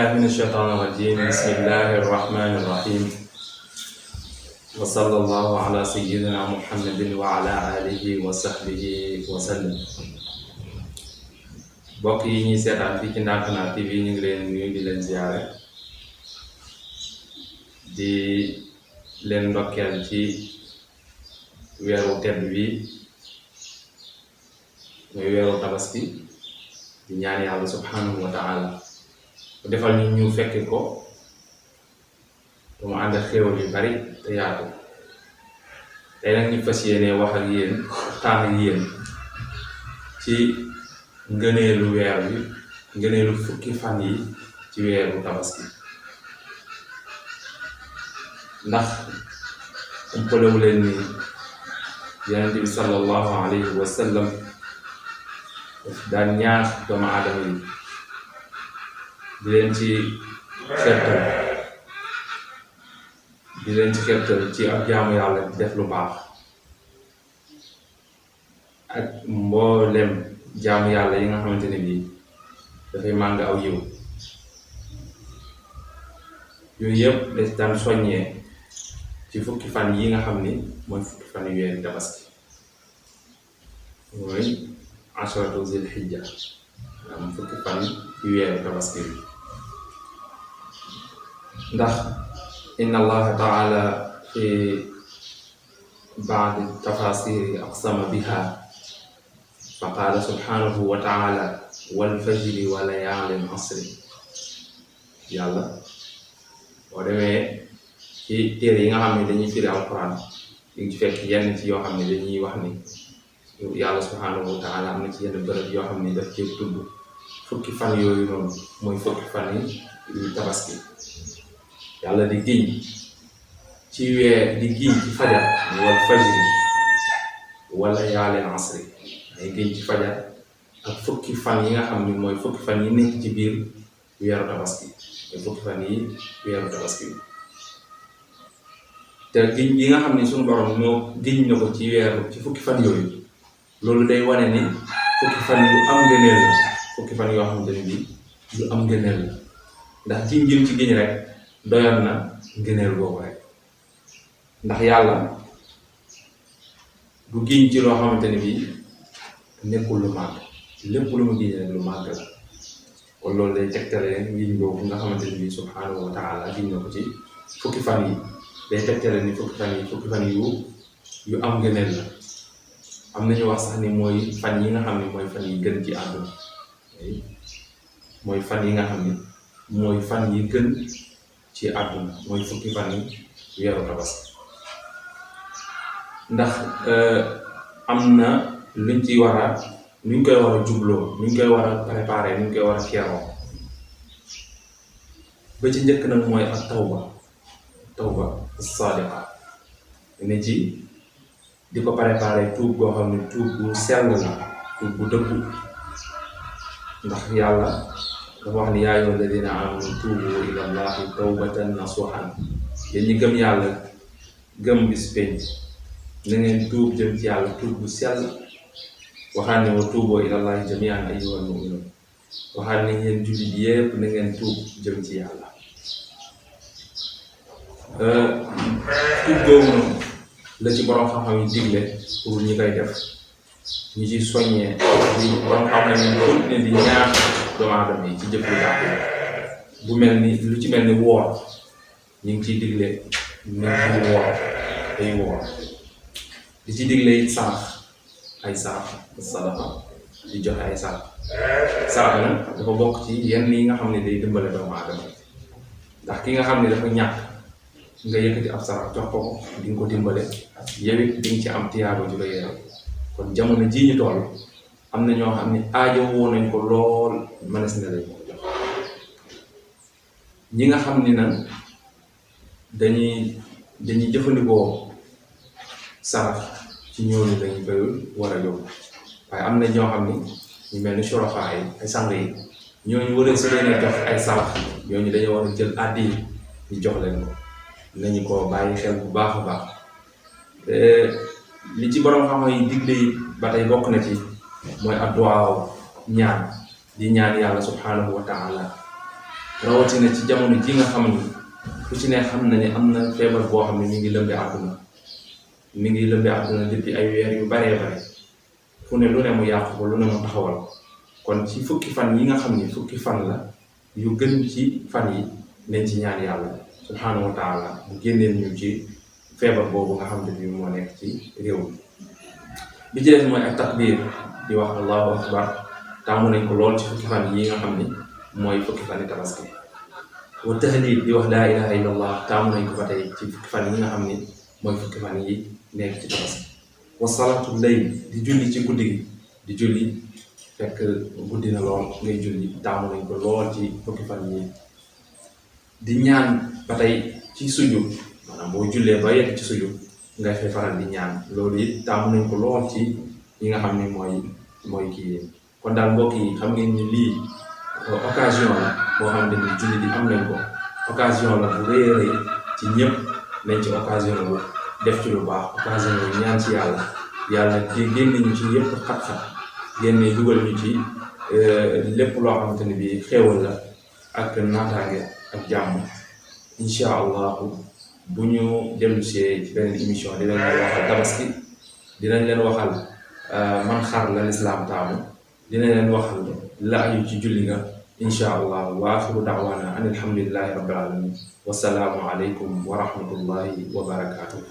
من الشيطان الرجيم بسم الله الرحمن الرحيم وصلى الله على سيدنا محمد وعلى آله وصحبه وسلم. mbokk yi ñuy seetaan fii ci Ndakana TV ñu ngi leen nuyu di leen ziyaare di leen ndokkeel ci weeru tedd bi muy weeru tabaski di ñaan yàlla subhanahu wa ta'ala mu defal ñu fekke ko te mu ànd ak xéewal yu bari te yaatu. tey nag ñu fas yéene wax ak yéen waxtaan ak yéen ci ngëneelu weer bi, ngëneelu fukki fan yi ci weeru tabaski. ndax umpalewu leen ni Yonent bi sallallahu alayhi wa sallam daan ñaax doomu aadama yi di leen ci xertal ci ak jaamu yàlla di def lu baax ak mboolem jaamu yàlla yi nga xamante ne bii dafay màng aw yiw. yooyu yëpp dañ daan soññee ci fukki fan yi nga xam ni mooy fukki fan yu weeru tabaski, mooy asharatu zil hijja, am fukki fan yu weeru tabaski bi. ndax inna allaha taala fi baadi tafasiri aqsama biha fa qaala subhanahu wa taala wal fajri wa layaalin asri. yàlla boo demee ci téere yi nga xam ne dañuy firi alquran di nga ci fekk yenn ci yoo xam ne dañuy wax ni yàlla subhanahu wa taala am na ci yenn bërëb yoo xam ne daf ci tudd fukki fan yooyu noonu mooy fukki fan yi tabaski. yàlla di giñ ci weer, di giñ ci fajar wal fajri wala yaalin asri, ay giñ ci fajar ak fukki fan yi nga xam ni mooy fukki fan yi nekk ci biir weeru tabaski, mooy fukki fan yi weeru tabaski. te giñ yi nga xam ni suñu borom moo giñ na ko ci weeru ci fukki fan yooyu, loolu day wane ni fukki fan yu am ngëneel la, fukki fan yoo xamante ne bii yu am ngëneel la. ndax giñ jëm ci giñ rek doyoon na ngëneel boobu rek. ndax yàlla du giñ ci loo xamante ne bii nekkul lu màgg, lépp lu mu giñ rek lu màgg la. kon loolu day tegtale giñ boobu nga xamante ne bii subhanahu wa taala giñ na ko ci fukki fan yi, day tegtale ni fukki fan yu am ngëneel la. am nañu wax sax ni mooy fan yi nga xam ne mooy fan yi gën ci àdduna, mooy fan yi nga xam ne mooy fan yi gën ci àdduna, mooy fukki fan yi weeru tabaski. ndax am na luñ ci war a, nuñ koy war a jubloo, nuñ koy war a préparer, nuñ koy war a keroo. ba ci njëkk nag mooy ak tawba as-sadiqa, ne ci di ko préparer tuub goo xam ne tuub bu sell la, tuub bu dëggu. ndax yàlla dafa wax ni yaa ayyuha alladina amanu tuubu ila allahi tawbatan nasuhan, yéen ñi gëm yàlla gëm bis penc na ngeen tuub jëm ci yàlla tuub bu sell. waxaan ne wa tuubu ila allahi jamian ayyuhal mu'minun, waxaan ne yéen jullit yépp na ngeen tuub jëm ci yàlla. tuub boobu noonu la ci borom xam-xam yi digle pour ñi koy def, ñi ci soññee di borom xam-xam yi continuer di ñaax doomu aadama yi ci jëf lu baax bu mel ni lu ci mel ni woor. ñu ngi ciy digle ñu ngi woor, day woor. di ci digle it sarax, ay sarax sadaqa, di joxe ay sarax. sarax nag dafa bokk ci yenn yi nga xam ne day dimbale doomu aadama. ndax ki nga xam ne dafa ñàkk nga yëkkati ab sarax jox ko di nga ko dimbale, yow it di nga ci am tiyaaba ju la yeeral. kon jamono jii ñu toll am na ñoo xam ne aajo woo nañ ko lool, mënees na lañ ko jox. ñi nga xam ni nag dañuy jëfandikoo sarax ci ñooñu dañu koy war a yóbbu. waaye am na ñoo xam ni ñu mel ni surafa yi, ay sang yi, ñooñu war a si leen jox ay sarax, ñooñu dañoo war a jël addi yi ñu jox leen ko. nañu ko bàyyi xel bu baax a baax. li ci borom xam-xam yi digle yi ba tey bokk na ci mooy adduwaaw, ñaan di ñaan yàlla subhanahu wa taala rawatina ci jamono ji nga xam ni ku ci ne xam na ne am na feebar boo xam ne mi ngi lëmbe àdduna depuis ay weer yu baree bare fu ne lu ne mu yàqu ko lu ne mu taxawal kon ci fukki fan yi nga xam ni fukki fan la yu gën ci fan yi nañ ci ñaan yàlla subhaanahu wa taala mu génneel ñu ci feebar boobu nga xam ne bi moo nekk ci réew mi bi ci des mooy ak takbir di wax allahu akbar taamu nañ ko lool ci fukki fan yi nga xam ni mooy fukki fan yi tabaski wa tahlil di wax laa ilaha illallah taamu nañ ko ba tey ci fukki fan yi nga xam ni mooy fukki fan yi nekk ci tabaski wa salaatu layl di julli ci guddi gi di julli fekk guddi na lool ngay julli taamu nañ ko lool ci fukki fan yi di ñaan ba tey ci sujud maanaam boo jullee ba yegg ci sujud ngay fay faral di ñaan loolu it taamu nañ ko lool ci yi nga xam ni mooy kii kon daal mbokk yi xam ngeen ni lii occasion la boo xam ne ni julli di am nañ ko occasion la bu rëy a rëy ci ñëpp nañ ci occasion la bu def ci lu baax occasion la ñaan ci yàlla génne ñu ci yëpp xat-xat génne dugal ñu ci lépp loo xamante ne bi xéewal la ak naataange ak jàmm incha allahu bu ñu dellusee ci beneen émission dinañ leen waxal tabaski dinañ leen waxal man xar la lislaam taamu dinañ leen waxal la aju ci julli nga incha allah wa axiru daawaana an alhamdulillahi rabbil alamin wasalaamu aleykum wa rahmatullahi wa barakatuh